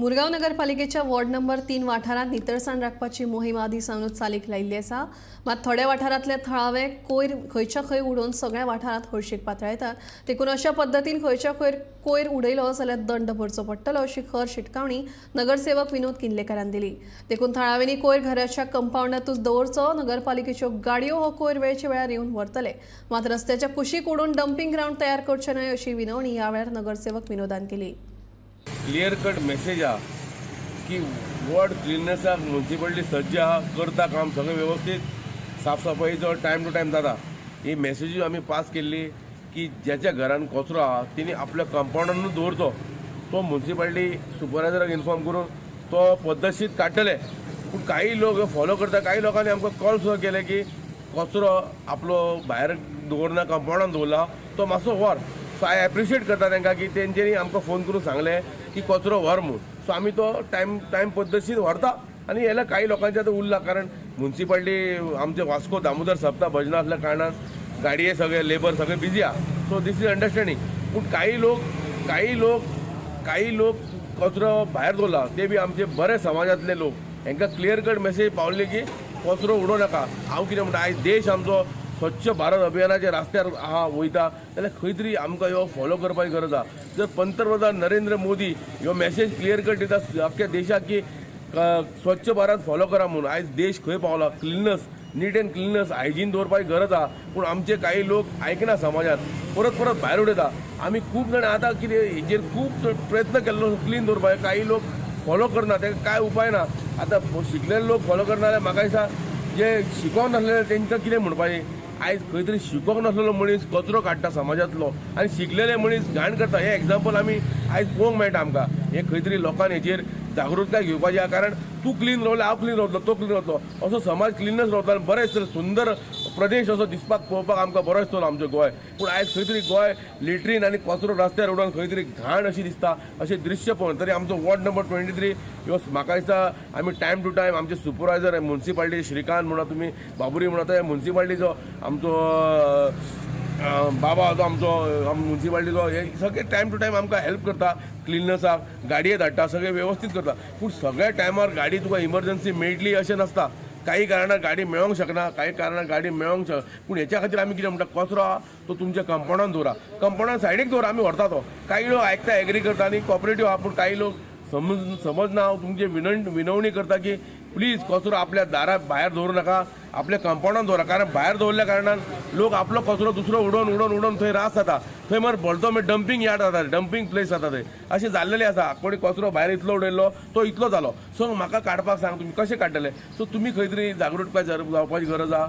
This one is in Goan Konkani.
मुरगांव नगरपालिकेच्या वॉर्ड नंबर 3 वाठारांत नितळसाण राखपाची मोहीम आदी सावनूच चालीक लायिल्ली आसा. मात थोड्या वाठारांतले थळावे कोयर खंयच्या खंय उडोवन सगळ्या वाठारांत हळशीक पातळायतात. देखून अशा पद्दतीन खंयच्या खंय कोयर उडयलो जाल्यार दंड भरचो पडटलो अशी खर शिटकावणी नगरसेवक विनोद किनलेकारान दिली. देखून थळाव्यांनी कोयर घराच्या कंपाऊंडातूच दवरचो. नगरपालिकेच्यो गाडयो हो कोयर वेळचे वेळार येवन व्हरतले, मात रस्त्याच्या कुशीक उडोवन डम्पिंग ग्रावंड तयार करचे न्हय अशी विनवणी ह्या वेळार नगरसेवक विनोदान केली. क्लियर कट मेसेज आहा की वॉर्ड क्लिननेसाक म्युन्सिपालिटी सज्ज आहा, करता काम सगळें वेवस्थीत, साफसफाईचो टायम टू टायम जाता. ही मेसेजूय आमी पास केल्ली की ज्याच्या घरान कचरो आहा तेणी आपल्या कंपाऊंडानूच दवरचो. तो म्युन्सिपालिटी सुपरवायझराक इन्फॉर्म करून तो पद्दतशीर काडटले. पूण काही लोक फॉलो करता. काही लोकांनी आमकां कॉल सुद्दां केले की कचरो आपलो भायर दवरना, कंपाऊंडान दवरला, तो मातसो व्हर. सो I appreciate करता तांकां की तेंच्यांनी आमकां फोन करून सांगलें की कचरो व्हर म्हूण. सो आमी तो टायम टायम पद्दतशीर व्हरता आनी हेला काही लोकांचे आतां उरला, कारण म्युन्सिपालिटी आमचे वास्को दामोदर सप्ता भजनां असल्या कारणान गाडये सगळे लेबर सगळे बिजी आहा. So this is understanding. पूण काही लोक कचरो भायर दवरला, ते बी आमचे बरे समाजांतले लोक. हेंकां क्लियर कट मेसेज पावली की कचरो उडोवं नाका. हांव कितें म्हणटा, आयज देश आमचो स्वच्छ भारत अभियानाच्या रस्त्यार आहा वयता जाल्यार खंय तरी आमकां ह्यो फॉलो करपाची गरज आहा. जर पंतप्रधान नरेंद्र मोदी ह्यो मेसेज क्लियर कट दिता अख्ख्या देशाक की स्वच्छ भारत फॉलो करा म्हणून, आयज देश खंय पावला. Cleanness, neat and cleanness, hygiene दवरपाची गरज आहा. पूण आमचे काही लोक आयकना, समाजात परत परत भायर उडयता. आमी खूब जाणां आतां कितें हेजेर खूब प्रयत्न केल्लो क्लीन दवरपाक. काही लोक फॉलो करना, ताका काय उपाय ना. आतां शिकलेले लोक फॉलो करना जाल्यार म्हाका दिसता जे शिकोंक नासलेले तेंकां कितें म्हणपाचें? आयज खंय तरी शिकोंक नासलेलो मनीस कचरो काडटा समाजांतलो आनी शिकलेले मनीस घाण करता, हें एग्जाम्पल आमी आयज पळोवंक मेळटा आमकां. हें खंय तरी लोकांनी हेचेर जागृताय घेवपाची आहा, कारण तूं क्लीन रावले, हांव क्लीन रावतलो, तो क्लीन रावतलो, असो समाज क्लिनच रावतलो आनी बरें दिसतलें. सुंदर प्रदेश असो दिसपाक, पळोवपाक आमकां बरो दिसतलो आमचें गोंय. पूण आयज खंय तरी गोंय लिट्रीन आनी कचरो रस्त्यार उडोवन खंय तरी घाण अशी दिसता, अशें दृश्य पळोवन तरी आमचो वॉर्ड नंबर 23 ह्यो म्हाका दिसता आमी टायम टू टायम आमचे सुपरवायझर म्युन्सिपालिटी श्रीकांत म्हणा तुमी, बाबुरी म्हणा, तो म्युन्सिपालिटीचो आमचो बाबा, तो आमचो म्युन्सिपालिटीचो, हे सगळे टायम टू टायम आमकां हेल्प करता. क्लिननेसाक गाडये धाडटा, सगळें वेवस्थीत करता. पूण सगळ्या टायमार गाडी तुका इमर्जन्सी मेळटली अशें नासता. काही कारणां गाडी मेळोंक शकना, काही कारणां गाडी मेळोंक शकना. पूण हेच्या खातीर आमी कितें म्हणटा, कचरो आहा तो तुमच्या कंपाऊंडान दवरा, कंपाऊंडान सायडीक दवरा, आमी व्हरता तो. काही लोक आयकता, एग्री करता आनी कॉपरेटीव आहा. पूण काही लोक समजना. हांव तुमचे विनवणी करता की प्लीज कचरो आपल्या दारा भायर दवरूं नाका, आपल्या कंपाऊंडान दवरा. कारण भायर दवरल्या कारणान लोक आपलो कचरो दुसरो उडोवन उडोवन उडोवन थंय रास जाता. थंय मरे भलतो मागीर डंपींग यार्ड जाता, डंपींग प्लेस जाता थंय. अशें जाल्लेलें आसा. कोणी कचरो भायर इतलो उडयल्लो, तो इतलो जालो. सो म्हाका काडपाक सांग, तुमी कशें काडटले? सो तुमी खंय तरी जागृताय जावपाची गरज आहा.